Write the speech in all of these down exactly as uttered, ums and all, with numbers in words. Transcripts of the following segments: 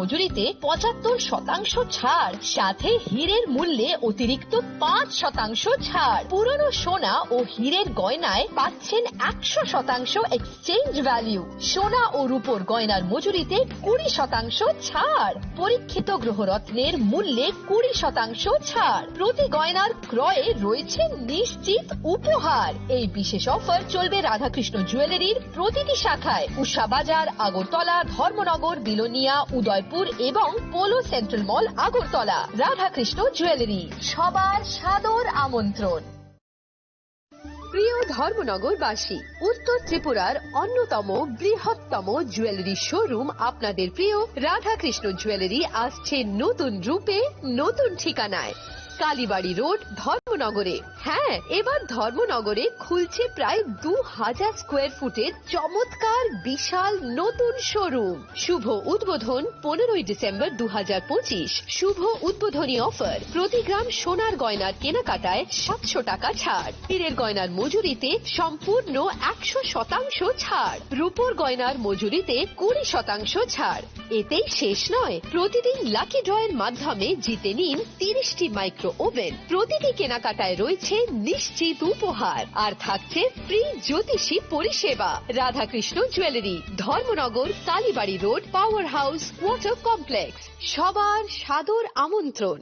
মজুরিতে পঁচাত্তর শতাংশ ছাড়, সাথে হীরের মূল্যে অতিরিক্ত পাঁচ শতাংশ ছাড়। পুরনো সোনা ও হীরের গয়নায় পাচ্ছেন একশো শতাংশ এক্সচেঞ্জ ভ্যালু। সোনা ও রূপোর গয়নার মজুরিতে কুড়ি শতাংশ ছাড়। পরীক্ষিত গ্রহরত্নের মূল্যে কুড়ি শতাংশ ছাড়। প্রতি গয়নার ক্রয়ে রয়েছে নিশ্চিত উপহার। এই বিশেষ অফার চলবে রাধাকৃষ্ণ জুয়েলারির প্রতিটি শাখায়, উষা বাজার, আগরতলা, ধর্মনগর, বিলোনিয়া, উদয়পুর এবং পোলো সেন্ট্রাল মল, আগরতলা। রাধাকৃষ্ণ জুয়েলারি, সবার সাদর আমন্ত্রণ। প্রিয় ধর্মনগরবাসী, উত্তর ত্রিপুরার অন্যতম বৃহত্তম জুয়েলারি শোরুম আপনাদের প্রিয় রাধাকৃষ্ণ জুয়েলারি আসছে নতুন রূপে, নতুন ঠিকানায়। কালীবাড়ি রোড, ধর্মনগরে। হ্যাঁ, এবার ধর্মনগরে খুলছে প্রায় দু হাজার স্কোয়ার ফুটের চমৎকার বিশাল নতুন শোরুম। শুভ উদ্বোধন পনেরোই ডিসেম্বর দু হাজার পঁচিশ। শুভ উদ্বোধনী অফার, প্রতি গ্রাম সোনার গয়নার কেনাকাটায় সাতশো টাকা ছাড়, হীরের গয়নার মজুরিতে সম্পূর্ণ একশো শতাংশ ছাড়, রূপোর গয়নার মজুরিতে কুড়ি শতাংশ ছাড়। এতেই শেষ নয়, প্রতিদিন লাকি ড্রয়ের মাধ্যমে জিতে নিন তিরিশটি মাইক্রো ওভেন। প্রতিটি কেনাকাটায় রয়েছে নিশ্চিত উপহার, আর থাকছে ফ্রি জ্যোতিষী পরিষেবা। Radhakrishna jewellery, Dharmanagar, Kalibari road, power house, water complex. সবার সাদর আমন্ত্রণ।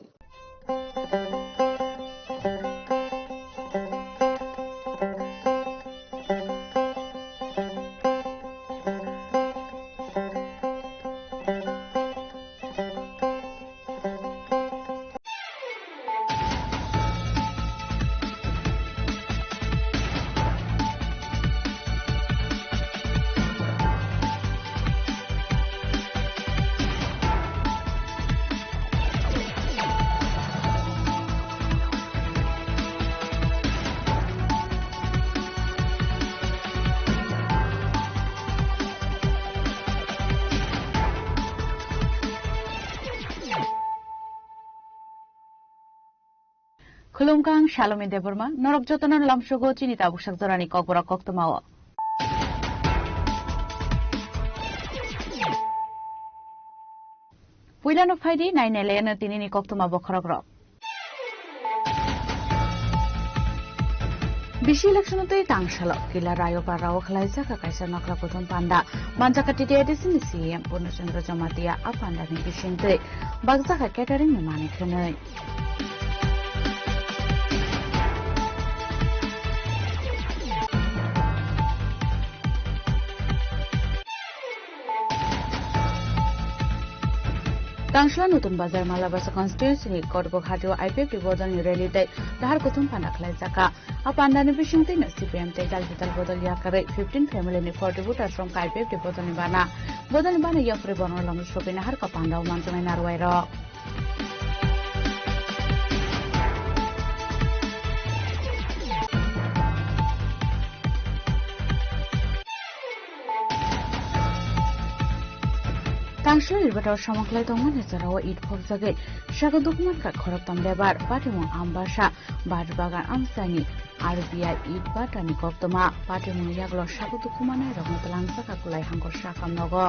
Khulumkha, ang Salomi Debbarma, norok jotono lamsogo chini tabuk sak jorani kokborok koktwmao. Puilano phaidi, nainai laiano tinini koktwma bokhorokrok. Bisi election twi tangsalo kila rayo barao khlaijak kaisa nokla kuthum panda. Manjak T T I D C ni C E M Purno Chandra Jamatia a pandani bisingtwi bakjak catering ni manwi khwnwi. Tangsla Nutun Bazar Malabasa constituency ni Korbok Hatio I P F T bodol ni rally tei dahar kuthum panda khlai jaka. A panda ni bisingtwi no C P M tei dal bidal bodol yakarwi fifteen family ni forty voters rok I P F T bodol ni bana. Bodol ni bana yapri borno lam sopina harka panda o manjaknai narwai rok. Tangshil Irbatao samung khlai tongmani jorao it phobjagwi sago dukman kha khoroktham lebar patimung Ambasa Bar Bagan amchaini R B I it batani koktwma patimung yaglo sago dukmanai rokno twlang saka kwlai hangkor sakam nogo.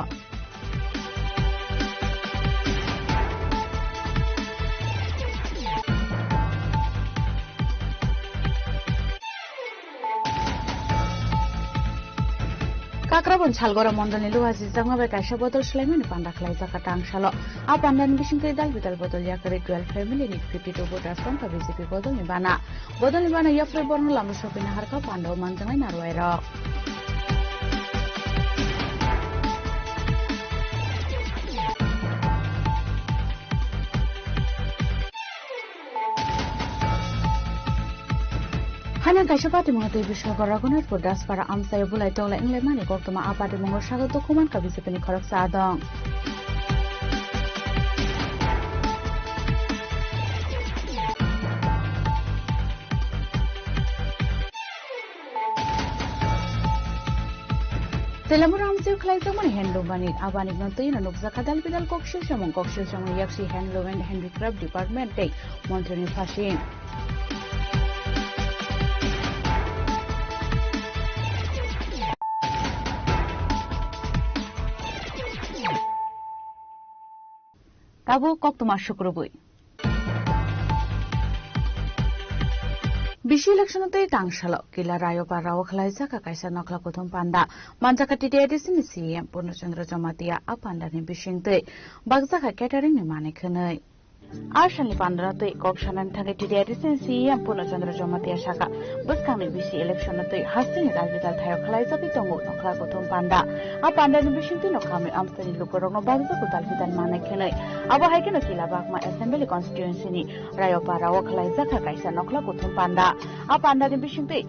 Kakrabon Salgora mondolni luajijakma bai kaisa bodol swlaimani panda khlaijak kha tangsalo. A pandani bisingtwi dal bidal bodol yakarwi twelve family ni fifty two voters tongkha B J P bodolni bana. Bodolni bana yapharwi borokno lama sopina harkha panda o manjaknai narwai rok. Haino kaisa patimungo twi bwskango Raghunathpur Daspara amchaio bulai toklai wnglaimani koktwma a patimungo sago dukhuman kha B J P ni khoroksa adong. Telamura amchaio khlaijakmani handloom banik, a banikno twino nukjakha dal bidal kok siu samung, kok siu samung yaksi handloom and handicraft department tei montri ni phasing. Tabuk koktwma sukrubwi. Bisi election twi tangsalo kila Rayopa rao khwlaijak kaisa nokhla kuthum panda. Manjakha T T A D C ni C E M Purno Chandra Jamatia a pandani bisingtwi bakjakha catering ni manwi khwnwi. A salni pandra twi kok sanani thangwi T T A D C ni C E M Purno Chandra Jamatia saka, bwskangni bisi election twi hasteni dal bidal thaio khwlaijagwi tongo nokhla kuthum panda. A pandani bisingtwi no kami amchaini lukurokno bakjago dal bidal manwi khwnwi. Abo hai kheno kila Bakma Assembly Constituency ni Rayopa rao khwlaijakha kaisa nokhla kuthum panda. A pandani bisingtwi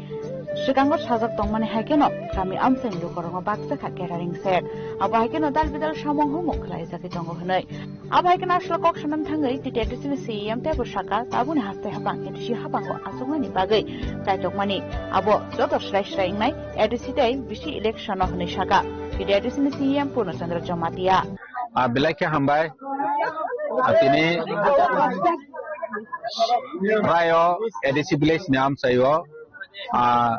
swkango sajak tongmani hai kheno kami amchaini lukurokno bakjakha catering set. Abo hai kheno dal bidal samung humung khwlaijagwi tongo hwnwi. Abo hai kheno aswk kok sanani thangwi T T A D C ni C E M teibo saka, tabukni haste hapang A D C hapango achuknani bagwi kaitokmani abo joto srai srai wngnai A D C tei bisi election no hwnwi saka T T A D C ni C E M Purno Chandra Jamatia. Ah, belai khe hambai. Ah, tini Rayo A D C village ni amchaio, ah,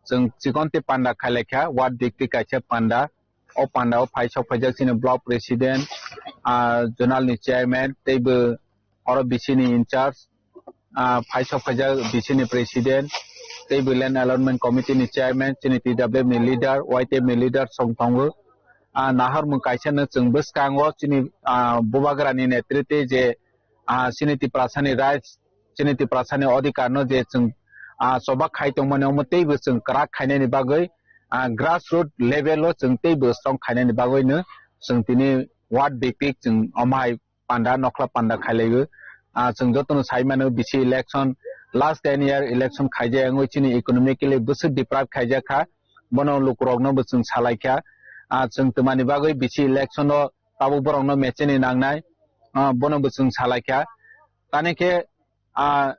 chwng chikonti panda khailaikha, ward bikti kaisa panda. O panda o phai sok phaijak chini block president, ah, zonal ni chairman, teibo oro B C ni in charge, ah, phai sok phaijak B C ni president, teibo land allotment committee ni chairman, chini T W F ni leader, Y T F ni leader song tongo. Ah, nahar mung kaisa no chwng bwskango chini, ah, bubagra ni netrite je, ah, chini Tiprasa ni rights, chini Tiprasa ni odhikar no je chwng, ah, choba khai tongmani omo teibo chwng kwrak khainani bagwi, ah, grassroot level o chwng teibo strong khainani bagwi no chwng tini ward bikti chwng omo hai panda, nokhla panda khailaio. Ah, chwng jotono sai mano B C election, last ten year election khaijak wngwi chini economically bwswk deprive khaijak kha, bono lukurokno bo chwng salaikha. Ah, chwng twmani bagwi B C election o tabuk borokno mecheni nangnai, ah, bono bo chwng salaikha. Tani khe, ah,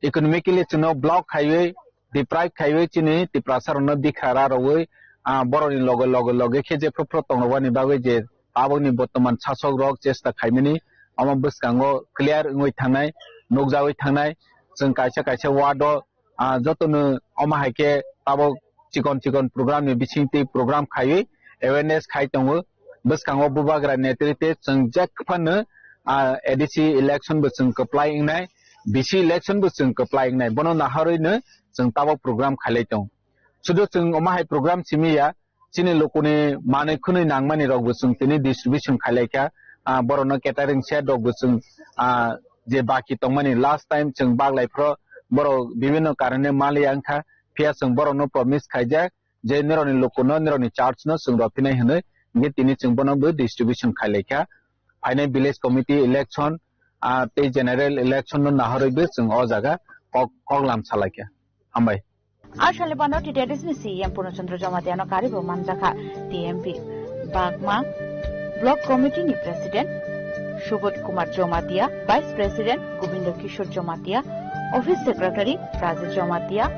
economically chwngno block khaiwi, deprive khaiwi chini Tiprasa rokno bikha ra rwwi, ah, borokni loge, loge, loge khe jephru phru tongrwani bagwi je tabukni bortoman sasok rok chesta khaimani, omo bwskango clear wngwi thangnai, nukjagwi thangnai. Chwng kaisa, kaisa ward o, ah, jotono omo hai khe tabuk chikon, chikon program ni bisingtwi program khaiwi awareness khai tongo. Bwskango bubagra netrite chwng jekphano, ah, A D C election bo chwng kwplai wngnai, B C election bo chwng kwplai wngnai, bono naharwi no chwng tabuk program khailai tongo. Sudu chwng omo hai program simi ya, chini lukuni manwi khwnwi nangmani rok bo chwng tini distribution khailai kha, ah, borokno catering set rok bo chwng, ah, je baki tongmani last time chwng baglai phro borok bibhinno karone maliya wngkha, phiya chwng borokno promise khaijak, je nirokni lukuno, nirokni church no chwng rw phinai hwnwi, hinkhe tini chwng bono bo distribution khailai kha. Phainai village committee election, ah, tei general election no naharwi bo chwng o jaga kok, koklam salai kha. Hambai. A salni panda T T A D C ni C E M Purno Chandra Jamatia no karibo manjakha T M P Bakma, Block Committee ni President Subodh Kumar Jamatia, Vice President Gobindo Kishore Jamatia, Office Secretary Rajesh Jamatia,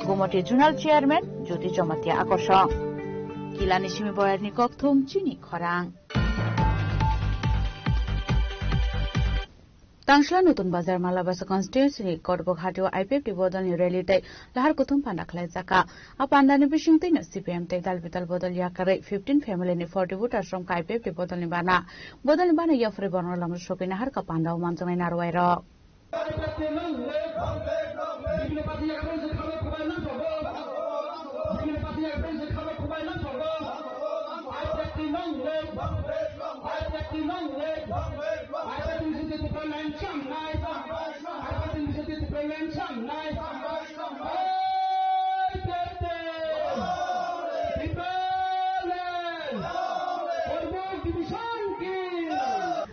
Gumoti Zonal Chairman Jyoti Jamatia akosong. Kilani simi boyarni kokthum chini khorang. Tangsla Nutun Bazar Malabasa constituency ni Korbok hatio I P F T bodol ni rally tei lahar kuthum panda khlai jaka. A panda ni bising twi no C P M tei dal bidal bodol yakarwi fifteen family ni forty voters romkha I P F T bodol ni bana. Bodol ni bana yaphri borno lama sokwi naharkha panda o manjaknai narwai rok.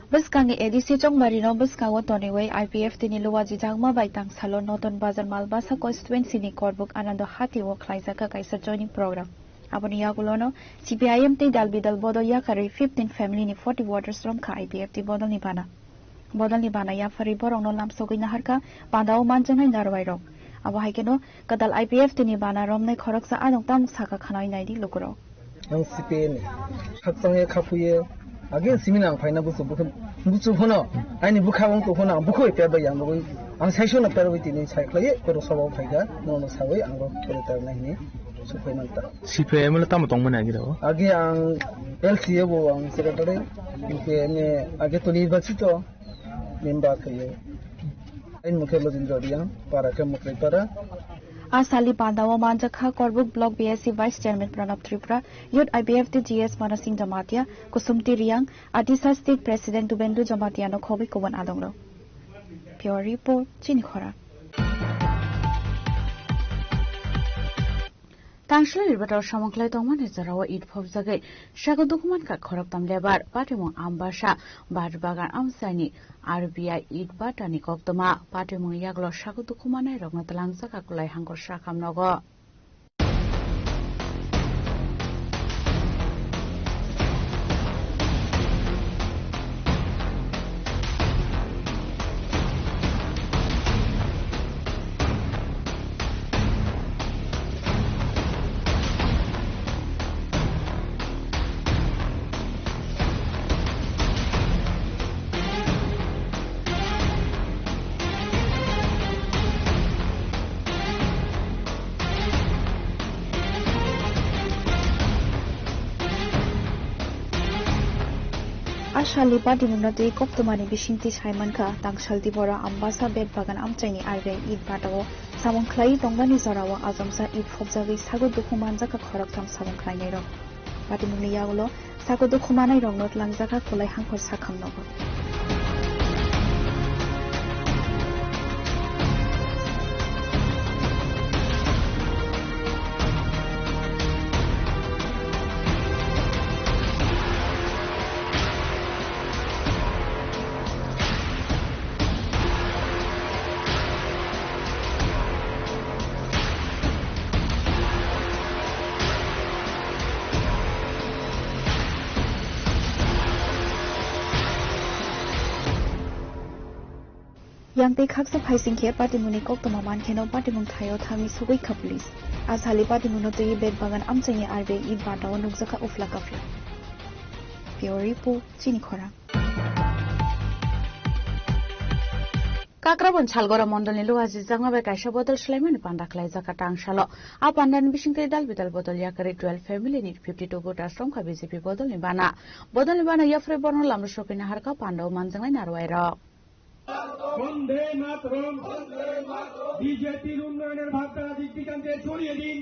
Bwskango A D C chongbarino bwskango toniwi I P F T ni luwa jijagma bai tangsalo Notun Bazar Malbasa constituency ni Korbuk Anando Hati o khlaijak kaisa joining program. Aboni yagulono C P I M tei dal bidal bodol yakarwi fifteen family ni forty voters romkha I P F T bodolni bana. Bodolni bana yapharwi borokno lamsogwi naharkha pandao manjaknai narwai rok. Abo hai kheno kwtal I P F T ni bana romnai khoroksa adong tamung saka khwnai naidi lukurok. Ang C P I M ni khakchangye khaphuye, again simi nang phaina buchu bukhu, buchu phono, aini bwkha wng tong phono ang bukhu perbai ang rogwi, ang saiso no perbai tini sai khlaiye, koro sabao phaikha, nono sawi ang rok koro ternai hini. Supai nang ta. C P I M le tamo tongmani agi rao? Agi ang L C A bo ang secretary, P K M A agi to nirbachito member khayo. Ain mukhe Lojendra Reang, para khe Mukripara. A sali pandao manjakha Korbuk Block B S C Vice Chairman Pranab Tripura, Youth I B F T G S Manasing Jamatia, Kusumti Reang, Adisa State President Dubendu Jamatia no khobwi kubun adongrok. Pure Report, Chini Khora. Tangshil Ribator samung khlai tongmani jorao it phobjagwi sago dukuman kha khoroktham lebar, patimung Ambasa, Bar Bagan amchaini R B I it batani koktwma, patimung yaglo sago dukumanai rokno twlangjak a kwlai hangkor sakham nogo. A salni patimungno twi koktwmani bisingtwi sai mankha, tangsalni bora Ambasa Betbagan amchaini R B I it batao samung khlaiwi tongmani jorao ajamsa it phobjagwi sago dukhu manjakha khoroktham samung khlainairok. Patimungni yagulo sago dukhu manairokno twlangjakha kwlai hangkhor sakham nogo. Yang tei khaksa phaising khe patimungni koktwma mankheno patimung thaio thangwi sogwi kha police. A sali patimungno twiwi Betbagan amchaini R B I it batao nukjakha uphla kaphla. Pure Report, Chini Khorang. Kakrabon Salgora mondolni luajijakma bai kaisa bodol swlaimani panda khlaijak kha tangsalo. A pandani bisingtwi dal bidal bodol yakarwi twelve family ni fifty two voters romkha B J P bodolni bana. Bodolni bana yapharwi borokno lamrok sokwi naharkha pandao manjaknai narwai rok. Bande Mataram। বিজেপির উন্নয়নের ভাবধারা দিক দিগন্তে ছড়িয়ে দিন।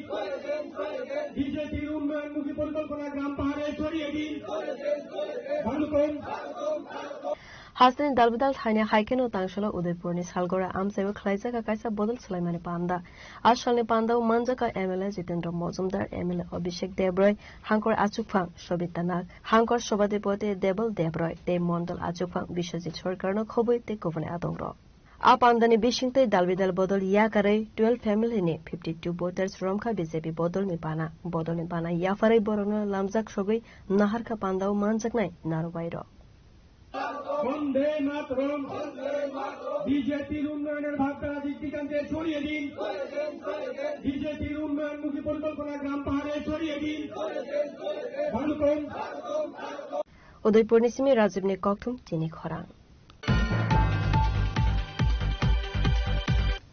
বিজেপির উন্নয়নমুখী পরিকল্পনা গ্রাম পাহাড়ে ছড়িয়ে দিন। ভারতম। Hasteni dalbidal thaini hai kheno tangsalo Udaipurni Salgora amchaio khlaijak kaisa bodol swlaimani panda. A salni pandao manjakha M L A Jitendra Mojumdar, M L A Abhishek Debroy, Hangkor achukphang Sobita Nag, Hangkor Sobadipoti Debal Debroy tei Mondol achukphang Biswajit Sarkarno khobwi tei kubuni adongrok. A pandani bisingtwi dalbidal bodol yakarwi twelve family ni fifty two voters romkha B J P bodolni bana. Bodolni bana yapharwi borokno lamjak sogwi naharkha pandao manjaknai narwai rok. বন্দে মাতরম। বিজেপির উন্নয়নের ভাবধারা দিক দিগন্তে ছড়িয়ে দিন। বিজেপির উন্নয়নমুখী পরিকল্পনা গ্রাম পাহাড়ে ছড়িয়ে দিন। ভারতম। Udaipurni simi Rajibni kokthum Chini Khorang.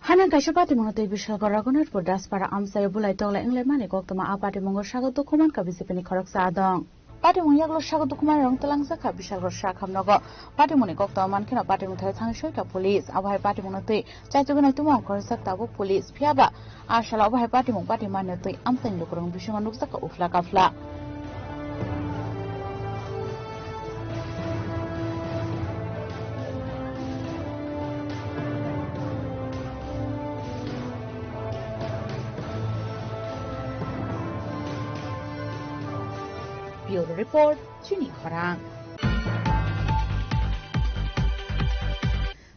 Hana kaisa patimungno tei Bishalgarh Raghunathpur Daspara amchaio bulai toklai wnglaimani koktwma a patimungo sago dukhu mankha B J P ni khoroksa adong. Patimung yagulo sago dukhu manwi rong twlangjakha Bishalgarh Sakham nogo. Patimungni koktwma mankheno patimung thaio thangwi soikha police. Abohai patimungno twi chaichugwi naitumung khoroksa tabuk police. Phiyaba a salo abohai patimung patimani twi amchaini lukurokni bisingo nukjakha uphla kaphla. Bureau Report, Chini Khorang.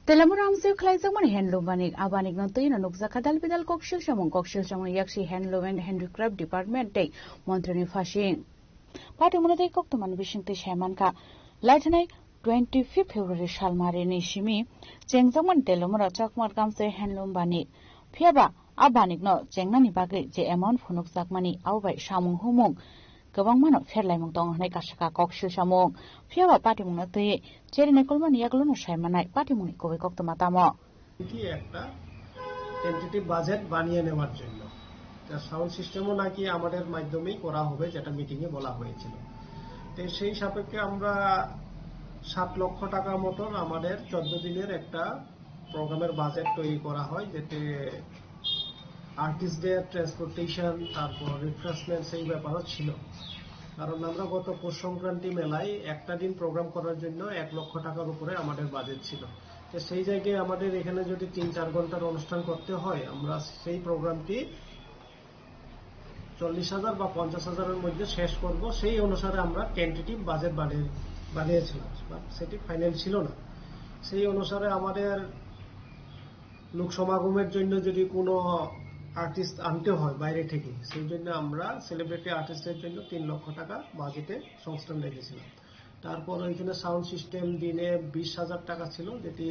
Telamura amchaio khlaijakmani handloom banik, a banikno twino nukjakha dal bidal koksil samung, koksil samung yaksi handloom and handicraft department tei montrini phasing. Patimungno tei koktwmani bisingtwi sai mankha, laithanai twenty fifth February salmarini simi chengjakmani Telamura Chakma amchaio handloom banik. Phiyaba a banikno chengnani bagwi je amount phunukjakmani, abo bai samung humung kwbangmano pherlaimung tongo hwnwi kasaka koksil samung. Phiyaba patimungno twiwi cherwi naikolmani yagulono sai manai patimungni kubui koktwma tamo. কি একটা tentative budget বানিয়ে নেওয়ার জন্য। সাউন্ড সিস্টেমও নাকি আমাদের মাধ্যমেই করা হবে, যেটা মিটিংয়ে বলা হয়েছিল। তো সেই সাপেক্ষে আমরা সাত লক্ষ টাকা মতন আমাদের চোদ্দ দিনের একটা প্রোগ্রামের বাজেট তৈরি করা হয়, যেতে আর্টিস্টদের ট্রান্সপোর্টেশন, তারপর রিফ্রেশমেন্ট, সেই ব্যাপারও ছিল। কারণ আমরা গত পৌষ সংক্রান্তি মেলায় একটা দিন প্রোগ্রাম করার জন্য এক লক্ষ টাকার উপরে আমাদের বাজেট ছিল। তো সেই জায়গায় আমাদের এখানে যদি তিন চার ঘন্টার অনুষ্ঠান করতে হয়, আমরা সেই প্রোগ্রামটি চল্লিশ হাজার বা পঞ্চাশ হাজারের মধ্যে শেষ করব, সেই অনুসারে আমরা টেন্টেটিভ বাজেট বানিয়ে বানিয়েছিলাম। But সেটি ফাইনাল ছিল না। সেই অনুসারে আমাদের লোক সমাগমের জন্য যদি কোনো আর্টিস্ট আনতে হয় বাইরে থেকে, সেই জন্য আমরা সেলিব্রিটি আর্টিস্টের জন্য তিন লক্ষ টাকা বাজেটে সংস্থান রেখেছিলাম। তারপর ওইখানে সাউন্ড সিস্টেম দিনে বিশ হাজার টাকা ছিল, যেটি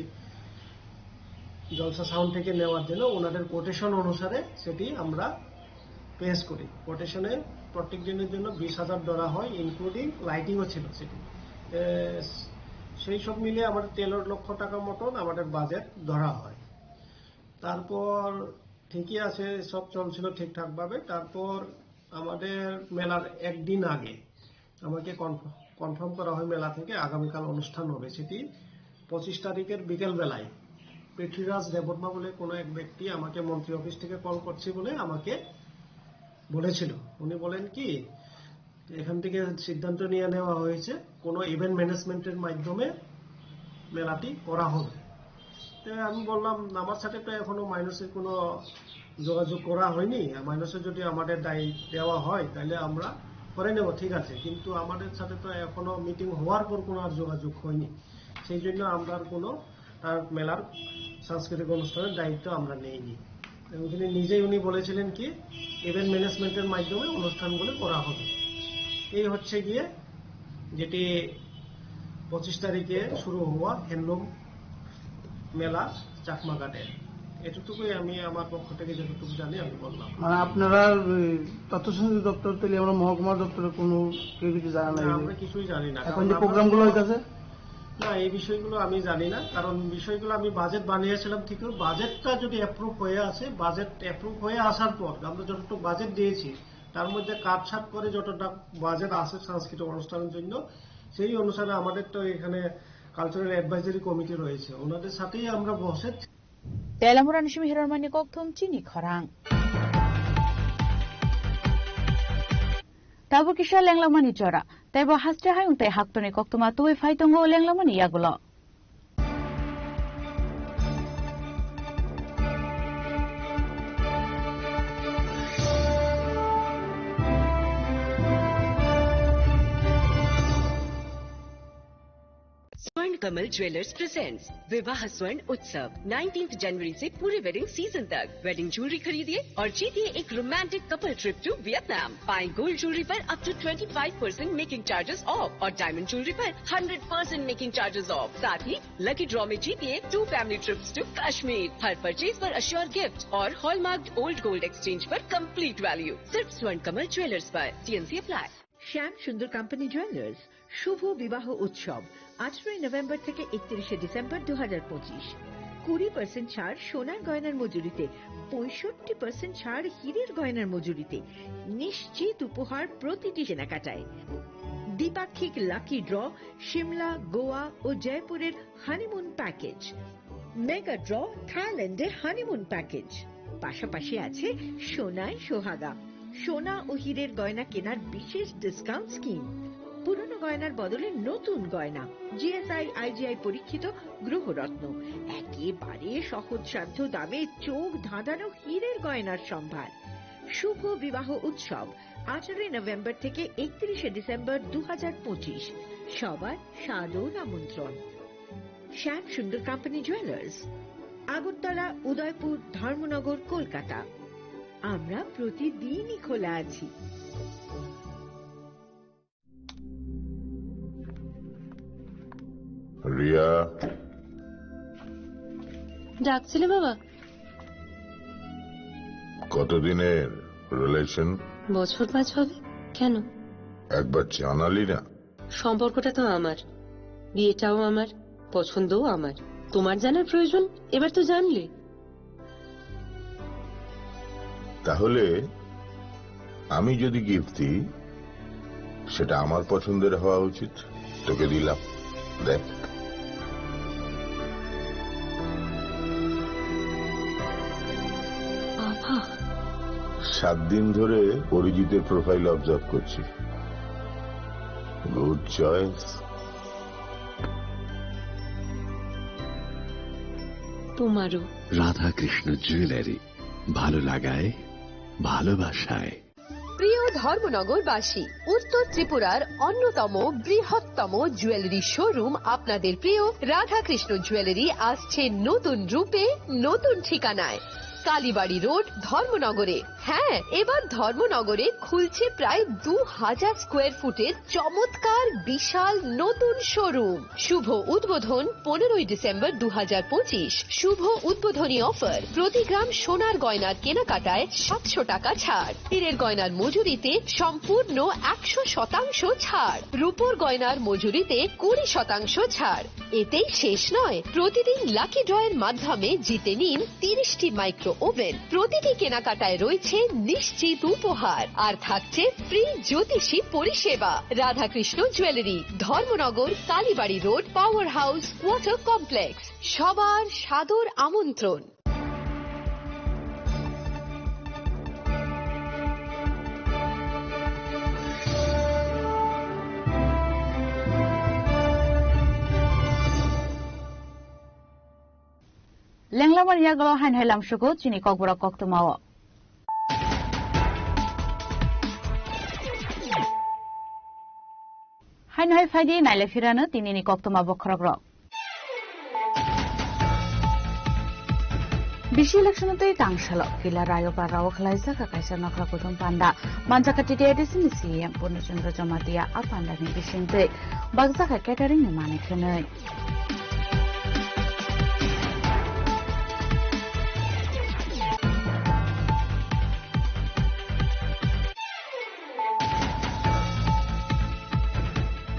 জলসা সাউন্ড থেকে নেওয়ার জন্য ওনাদের কোটেশন অনুসারে সেটি আমরা পেশ করি। কোটেশনে প্রত্যেক দিনের জন্য বিশ হাজার ধরা হয়, ইনক্লুডিং লাইটিংও ছিল সেটি। এ, সেই সব মিলে আমাদের তেরো লক্ষ টাকার মতন আমাদের বাজেট ধরা হয়। তারপর ঠিকই আছে, সব চলছিল ঠিকঠাকভাবে। তারপর আমাদের মেলার একদিন আগে আমাকে কনফ-, কনফার্ম করা হয় মেলা থেকে আগামীকাল অনুষ্ঠান হবে। সেটি পঁচিশ তারিখের বিকেল বেলায় পৃথ্বীরাজ দেববর্মা বলে কোনো এক ব্যক্তি আমাকে মন্ত্রী অফিস থেকে কল করছে বলে আমাকে বলেছিল। উনি বলেন কি, এখান থেকে সিদ্ধান্ত নিয়ে নেওয়া হয়েছে কোনো ইভেন্ট ম্যানেজমেন্টের মাধ্যমে মেলাটি করা হবে। তো আমি বললাম, আমার সাথে তো এখনো মাইনসের কোনো যোগাযোগ করা হয়নি। মাইনসে যদি আমাদের দায় দেওয়া হয়, তাহলে আমরা করে নেব, ঠিক আছে, কিন্তু আমাদের সাথে তো এখনো মিটিং হওয়ার পর কোনো আর যোগাযোগ হয়নি। সেই জন্য আমরা আর কোনো তার মেলার সাংস্কৃতিক অনুষ্ঠানের দায়িত্ব আমরা নেইনি। এবং তিনি নিজেই, উনি বলেছিলেন কি, ইভেন্ট ম্যানেজমেন্টের মাধ্যমে অনুষ্ঠানগুলো করা হবে। এই হচ্ছে গিয়ে যেটি পঁচিশ তারিখে শুরু হওয়া হ্যান্ডলুম মেলা চাকমাঘাটে। এতটুকুই আমি আমার পক্ষ থেকে যতটুকু জানি আমি বললাম। মানে আপনারা ওই তথ্য সংযোগ দপ্তর, তেলিয়ামুড়া মহকুমা দপ্তরের কোনো কেউ কিছু জানা নাই? না, আমরা কিছুই জানি না, এখন কারণ যে আমরা প্রোগ্রামগুলো কোনো হইতাছে? না, এই বিষয়গুলো আমি জানি না, কারণ বিষয়গুলো আমি বাজেট বানিয়েছিলাম ঠিকই, বাজেটটা যদি অ্যাপ্রুভ হয়ে আসে, বাজেট অ্যাপ্রুভ হয়ে আসার পর আমরা যতটুকু বাজেট দিয়েছি, তার মধ্যে কাটছাট করে যতটা বাজেট আছে সাংস্কৃতিক অনুষ্ঠানের জন্য, সেই অনুসারে আমাদের তো এখানে কালচারাল অ্যাডভাইজারি কমিটি রয়েছে, ওনাদের সাথেই আমরা বসে Telamura ni simi hirormani kokthum chini khorang. Tabuk kisa lenglamani jora. Teibo haste hayung tei haktorni koktwma tubui phai tongo lenglamani yagulo. स्वर्ण कमल ज्वेलर्स प्रेजेंट्स विवाह स्वर्ण उत्सव, नाइनटीन्थ जनवरी से पूरे वेडिंग सीजन तक। वेडिंग ज्वेलरी खरीदिए और जीतिए एक romantic couple trip to Vietnam. पाएं गोल्ड ज्वेलरी पर up to twenty five percent making charges off और डायमंड ज्वेलरी पर hundred percent making charges off. साथ ही लकी ड्रॉ में जीतिए two family trips to Kashmir. हर परचेज पर अश्योर गिफ्ट और हॉलमार्क्ड ओल्ड गोल्ड एक्सचेंज पर कंप्लीट वैल्यू। सिर्फ स्वर्ण कमल ज्वेलर्स पर। T N C apply. শ্যাম সুন্দর কোম্পানি জুয়েলার্স, শুভ বিবাহ উৎসব, আঠারোই নভেম্বর থেকে একত্রিশে ডিসেম্বর দু হাজার পঁচিশ। কুড়ি পার্সেন্ট ছাড় সোনার গয়নার মজুরিতে, পঁয়ষট্টি পার্সেন্ট ছাড় হীরের গয়নার মজুরিতে, নিশ্চিত উপহার প্রতিটি কেনাকাটায়। দ্বিপাক্ষিক লাকি ড্র, সিমলা, গোয়া ও জয়পুরের হানিমুন প্যাকেজ, মেগা ড্র, থাইল্যান্ডে হানিমুন প্যাকেজ, পাশাপাশি আছে সোনায় সোহাগা, সোনা ও হীরের গয়না কেনার বিশেষ ডিসকাউন্ট স্কিম, পুরনো গয়নার বদলে নতুন গয়না, জিএসআই আইজিআই পরীক্ষিত গ্রহরত্ন, একেবারে সহজসাধ্য দামে চোখ ধাঁধানো হীরের গয়নার সম্ভার। শুভ বিবাহ উৎসব, আঠারোই নভেম্বর থেকে একত্রিশে ডিসেম্বর দু হাজার পঁচিশ। সবার সাদর আমন্ত্রণ। শ্যাম সুন্দর কোম্পানি জুয়েলার্স, আগরতলা, উদয়পুর, ধর্মনগর, কলকাতা। আমরা প্রতিদিনই খোলা আছি। রিয়া। ডাকছিলে বাবা? কতদিনের রিলেশন? বছর পাঁচ হবে। কেন? একবার জানালি না। সম্পর্কটা তো আমার, বিয়েটাও আমার, পছন্দও আমার। তোমার জানার প্রয়োজন, এবার তো জানলে। তাহলে আমি যদি গিফট দিই, সেটা আমার পছন্দের হওয়া উচিত। তোকে দিলাম, দেখ। বাবা। সাত দিন ধরে অরিজিতের প্রোফাইল অবজার্ভ করছি। Good choice. তোমারও। রাধাকৃষ্ণ জুয়েলারি, ভালো লাগায়, ভালোবাসায়। প্রিয় ধর্মনগরবাসী, উত্তর ত্রিপুরার অন্যতম বৃহত্তম জুয়েলারি শোরুম আপনাদের প্রিয় রাধাকৃষ্ণ জুয়েলারি আসছে নতুন রূপে, নতুন ঠিকানায়। কালীবাড়ি রোড, ধর্মনগরে। হ্যাঁ, এবার ধর্মনগরে খুলছে প্রায় দু হাজার স্কোয়ার ফুটের চমৎকার বিশাল নতুন শোরুম। শুভ উদ্বোধন পনেরোই ডিসেম্বর দু হাজার পঁচিশ। শুভ উদ্বোধনী অফার, প্রতি গ্রাম সোনার গয়নার কেনাকাটায় সাতশো টাকা ছাড়, হীরের গয়নার মজুরিতে সম্পূর্ণ একশো শতাংশ ছাড়, রূপোর গয়নার মজুরিতে কুড়ি শতাংশ ছাড়। এতেই শেষ নয়, প্রতিদিন লাকি ড্রয়ের মাধ্যমে জিতে নিন তিরিশটি মাইক্রো ওভেন। প্রতিটি কেনাকাটায় রয়েছে নিশ্চিত উপহার, আর থাকছে ফ্রি জ্যোতিষী পরিষেবা। Radhakrishna jewellery, Dharmanagar, Kalibari road, power house, water complex. সবার সাদর আমন্ত্রণ। Lenglamani yagulo haino hai lamsugo chini kokborok koktwmao. Haino hai phaidi nailai phirano tinini koktwma bokhorokrok. Bisi election tei tangsalo kila rayo parao khwlaijak kaisa nokla kuthum panda. Manjak T T A D C ni C E M Purno Chandra Jamatia a pandani bisingtwi bakjak catering ni manwi khwnwi.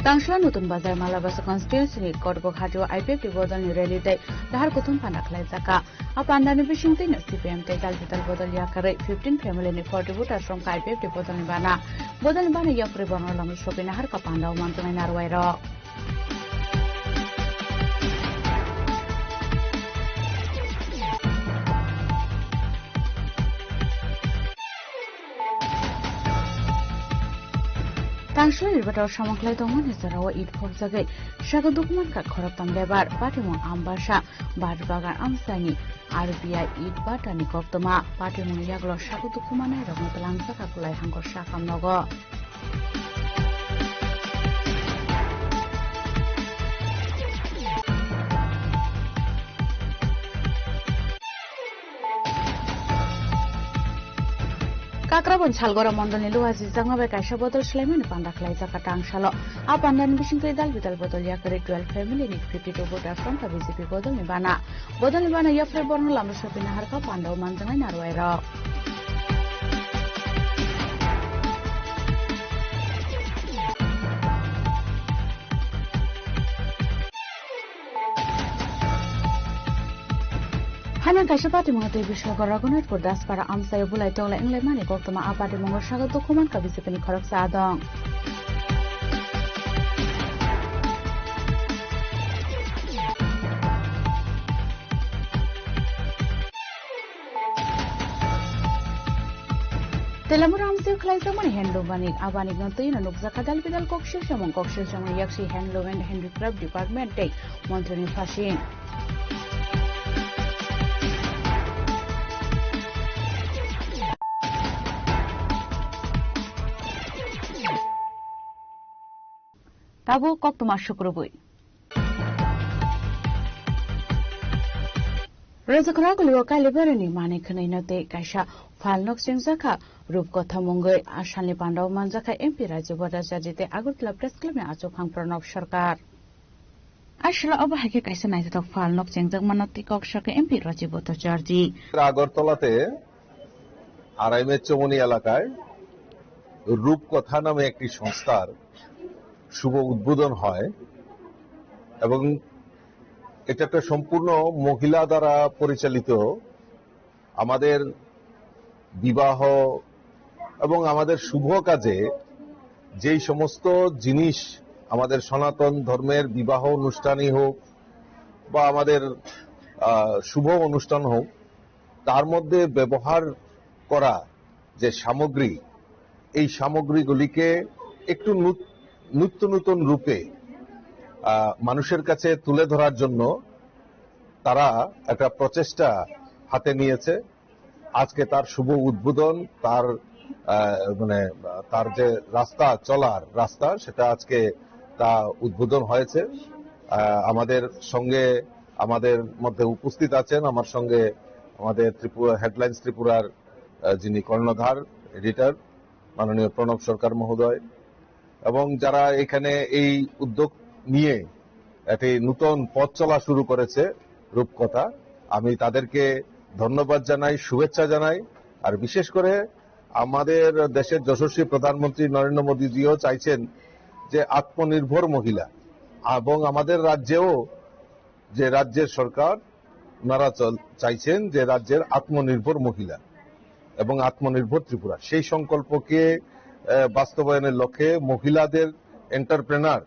Tangsla Nutun Bazar Malabasa constituency ni Kotbok Hatio I P F T bodol ni rally tei dahar kuthum panda khlai jaka. A panda ni bising twi no C P M tei dal bidal bodol yakarwi fifteen family ni forty voters rok I P F T bodol ni bana. Bodol ni bana yapri bono lama sopina harka panda o mantonai narwai rok. Tangsla ni bator samung khlai tongmani jorao it phokjagwi sago dukuman kha khoroktham lebar patimung Ambasa bar bagan amsani R B I it batani koktwma patimung yaklo sago dukumanai rokno twlangjak akulai hangkor sakam nogo. Kakrabon Salgora mondolni luajijakma bai kaisa bodol swlaimani panda khlaijak tangsalo. A pandani bisingtwi dal bidal bodol yakarwi twelve family ni fifty two voters tongkha B J P bodolni bana. Bodolni bana yapri borno lama sopina harkha pandao manjaknai narwai rok. Haino kaisa patimung tei Biswakar Raghunathpur Daspara amchaio bulai toglai wnglaimani koktwma a patimungo sago dukuman kha B J P ni khoroksa adong. Telamura amchaio khlaijakmani handloom banik, a banikno twino nukjakha dal bidal kok silsamung, kok silsamung yaksi handloom and handicraft department tei montri ni phasing. Tabuk koktwma sukrubwi. Rwjakra gulio Kalibarini manwi khwnwino tei kaisa phalnok chengjakha Rupkotha mungwi. A salni pandao manjakha M P Rajya Bhattacharjee tei Agartala Press Club ni achuk phang Pranab Sarkar. A salo obo hai khe kaisa naithothok phalnok chengjak mano tei kok sakha M P Rajya Bhattacharjee. আগরতলাতে আড়াই মাইল চৌমুহনী এলাকায় রূপকথা নামে একটি সংস্থার শুভ উদ্বোধন হয় এবং এটা একটা সম্পূর্ণ মহিলা দ্বারা পরিচালিত আমাদের বিবাহ, এবং আমাদের শুভ কাজে যেই সমস্ত জিনিস আমাদের সনাতন ধর্মের বিবাহ অনুষ্ঠানই হোক বা আমাদের, আহ, শুভ অনুষ্ঠান হোক, তার মধ্যে ব্যবহার করা যে সামগ্রী, এই সামগ্রীগুলিকে একটু নুত-, নিত্য নতুন রূপে, আহ, মানুষের কাছে তুলে ধরার জন্য তারা একটা প্রচেষ্টা হাতে নিয়েছে। আজকে তার শুভ উদ্বোধন, তার, আহ, মানে, তার যে রাস্তা, চলার রাস্তা, সেটা আজকে তা উদ্বোধন হয়েছে। আহ, আমাদের সঙ্গে, আমাদের মধ্যে উপস্থিত আছেন, আমার সঙ্গে আমাদের ত্রিপুরা, হেডলাইন্স ত্রিপুরার, আহ, যিনি কর্ণধার, এডিটর, মাননীয় প্রণব সরকার মহোদয়, এবং যারা এখানে এই উদ্যোগ নিয়ে একটি নতুন পথ চলা শুরু করেছে রূপকথা, আমি তাদেরকে ধন্যবাদ জানাই, শুভেচ্ছা জানাই। আর বিশেষ করে আমাদের দেশের যশস্বী প্রধানমন্ত্রী নরেন্দ্র মোদীজিও চাইছেন যে আত্মনির্ভর মহিলা, এবং আমাদের রাজ্যেও যে রাজ্যের সরকার, ওনারা চল-, চাইছেন যে রাজ্যের আত্মনির্ভর মহিলা এবং আত্মনির্ভর ত্রিপুরা, সেই সংকল্পকে, আহ, বাস্তবায়নের লক্ষ্যে মহিলাদের এন্টারপ্রেনার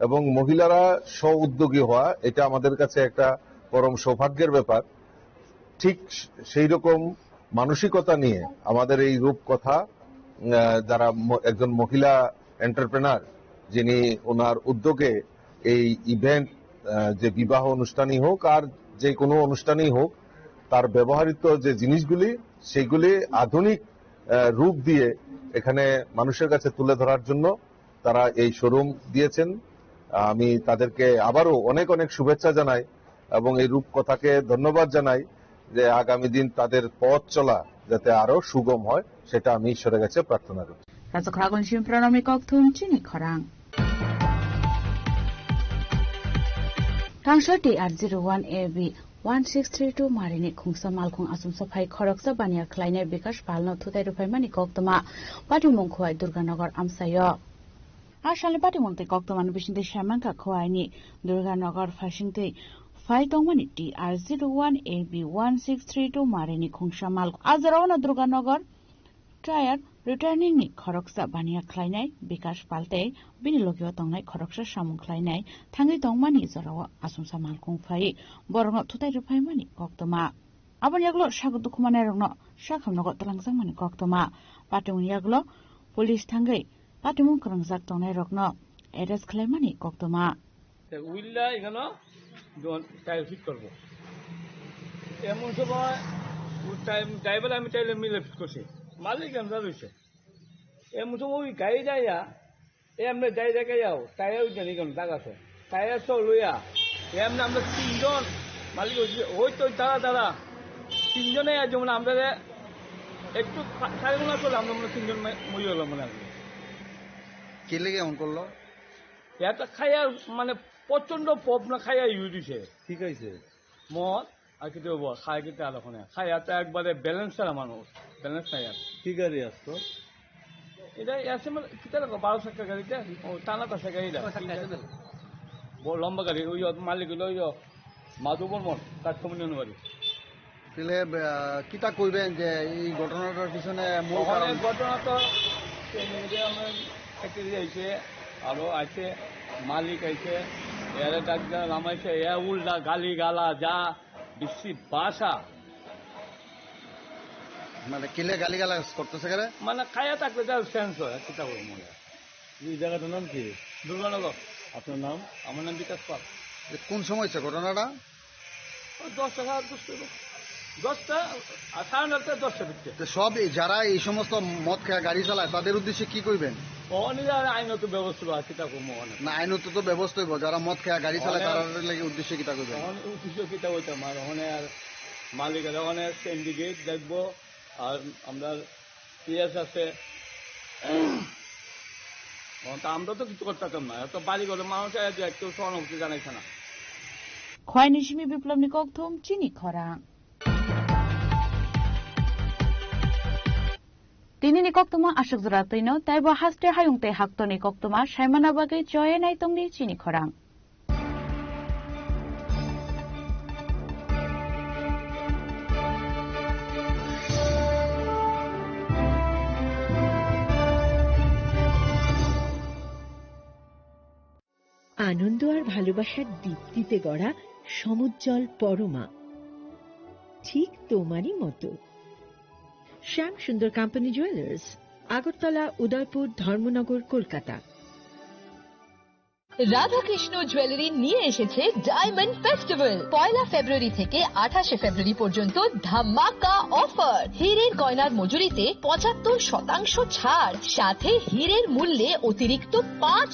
এবং মহিলারা স্ব উদ্যোগী হওয়া, এটা আমাদের কাছে একটা পরম সৌভাগ্যের ব্যাপার। ঠিক সেই রকম মানসিকতা নিয়ে আমাদের এই রূপকথা, আহ, যারা ম-, একজন মহিলা এন্টারপ্রেনার, যিনি ওনার উদ্যোগে এই ইভেন্ট, আহ, যে বিবাহ অনুষ্ঠানই হোক আর যে কোনো অনুষ্ঠানই হোক, তার ব্যবহৃত যে জিনিসগুলি, সেইগুলি আধুনিক, আহ, রূপ দিয়ে এখানে মানুষের কাছে তুলে ধরার জন্য তারা এই শোরুম দিয়েছেন। আমি তাদেরকে আবারও অনেক অনেক শুভেচ্ছা জানাই এবং এই রূপকথাকে ধন্যবাদ জানাই যে আগামী দিন তাদের পথ চলা যাতে আরো সুগম হয়, সেটা আমি ঈশ্বরের কাছে প্রার্থনা করছি। Rajakhragon Chimprano mi kok thum chini khorang. Tangsa T R zero one A B one six three two marini khungsa malkhung asumsa phai khoroksa baniya khlainai Bikash Palno thutai rwphaimani koktwma. Patimung Khowai Durganagar amsaio. A salni patimung tei koktwmani bisingtwi saimankha Khowaini Durganagar phaisingtwi phai tongmani T R zero one A B one six three two marini khungsa mal. A jorao no Durganagar Trial returning ni khoroksa baniya khlainai Bikash Pal tei bini logio tongnai khoroksa samung khlainai thangwi tongmani jorao asumsa malkhung phai borokno thutai rwphaimani koktwma. Aboni yagulo sago dukhumanai rokno sakhamnogo twlangjakmani koktwma. Patimung yagulo police thangwi patimung kwrwngjak tongnai rokno arrest khlaimani koktwma. Te uilla এখানে যখন tile fit করবো, এমন সময় ও time driver আমি টাইলে মিলে ফিট করছি, মালিক আমরা রয়েছে। এমন সময় ওই গাড়ি যাইয়া, এ আমরা যাই দেখে যাও, টায়ার ওই জানি কেন দাগ আছে, টায়ার সহ লইয়া, এমনি আমরা তিনজন মালিক হয়েছি, ওই তো দাঁড়া দাঁড়া, তিনজনে যেমন আমরা একটু খা-, খাই মনে করলে আমরা মনে হয় তিনজন মে-, মরে গেলাম মনে হয়। কে লেগে এমন করলো? এটা খাইয়া মানে প্রচন্ড পপ না খাইয়া ইউজ দিছে। কি খাইছে? মদ আর কিছু ব-, খায় কিন্তু আর ওখানে। খাইয়া তো একবারে ব্যালেন্স ছাড়া মানুষ, ব্যালেন্স নাই আর। কি গাড়ি আসতো? এটা এসএমএল, কিতা লাগো, বারো চাকা গাড়িটা? ও, টানা তাসা গাড়িটা। ও, চাকা আছে না? বড় লম্বা গাড়ি, ওই মালিক হইলো ওই মাধু বর্মন, তার কমিউনিয়ন বাড়ি। তাহলে, আহ, কিতা কইবেন যে এই ঘটনাটার পিছনে মূল ওখানে কারণ? ঘটনা তো এই যে আমার ফ্যাক্টরি আইছে, আরো আইছে, মালিক আইছে, এরা ডাক নামাইছে, এ উল্টা গালি গালা যা বিশ্রী ভাষা। মানে কিলে গালি গালা করতেছে কেন? মানে খায়া থাকলে যা সেন্স হয়, আর কিতা করবো মনে হয়। এই জায়গাটার নাম কি? দুর্গানগর। আপনার নাম? আমার নাম বিকাশ পাল। এ কোন সময় হয়েছে ঘটনাটা? ওই দশটা, সাড়ে দশটা হইব। দশটা, আর সাড়ে নয়টা, দশটা ভিতরে। তো সব এই যারা এই সমস্ত মদ খেয়ে গাড়ি চালায়, তাদের উদ্দেশ্যে কি কইবেন? ওখানে যা আইনত ব্যবস্থা আছে, তা কম ওখানে। না, আইনত তো ব্যবস্থা হইব, যারা মদ খেয়ে গাড়ি চালায়, ওখানে তাদের লাগি উদ্দেশ্যে কিতা কইবেন? ওখানে উদ্দেশ্য কিতা হইতাম, আর ওখানে আর মালিক আছে, ওখানে সিন্ডিকেট দেখবো, আর আমরা পিএস আছে। ও, তা আমরা তো কিছু করতে পারতাম না। এত বাড়ি ঘরে মানুষ আছে, একটু সহানুভূতি জানাইছে না। Khwaini simi Biplobni kokthum chini khorang. Tinini koktwma aswk jora twino, taibo haste hayung tei haktorni koktwma saimana bagwi choye naitongdi chini khorang. আনন্দ আর ভালোবাসার দীপ্তিতে গড়া সমুজ্জ্বল পরমা, ঠিক তোমারই মতো। শ্যাম সুন্দর কোম্পানি জুয়েলার্স, আগরতলা, উদয়পুর, ধর্মনগর, কলকাতা। রাধাকৃষ্ণ জুয়েলারি নিয়ে এসেছে ডায়মন্ড ফেস্টিভ্যাল। পয়লা ফেব্রুয়ারি থেকে আঠাশে ফেব্রুয়ারি পর্যন্ত ধামাকা অফার। হীরের গয়নার মজুরিতে পঁচাত্তর শতাংশ ছাড়, সাথে হীরের মূল্যে অতিরিক্ত পাঁচ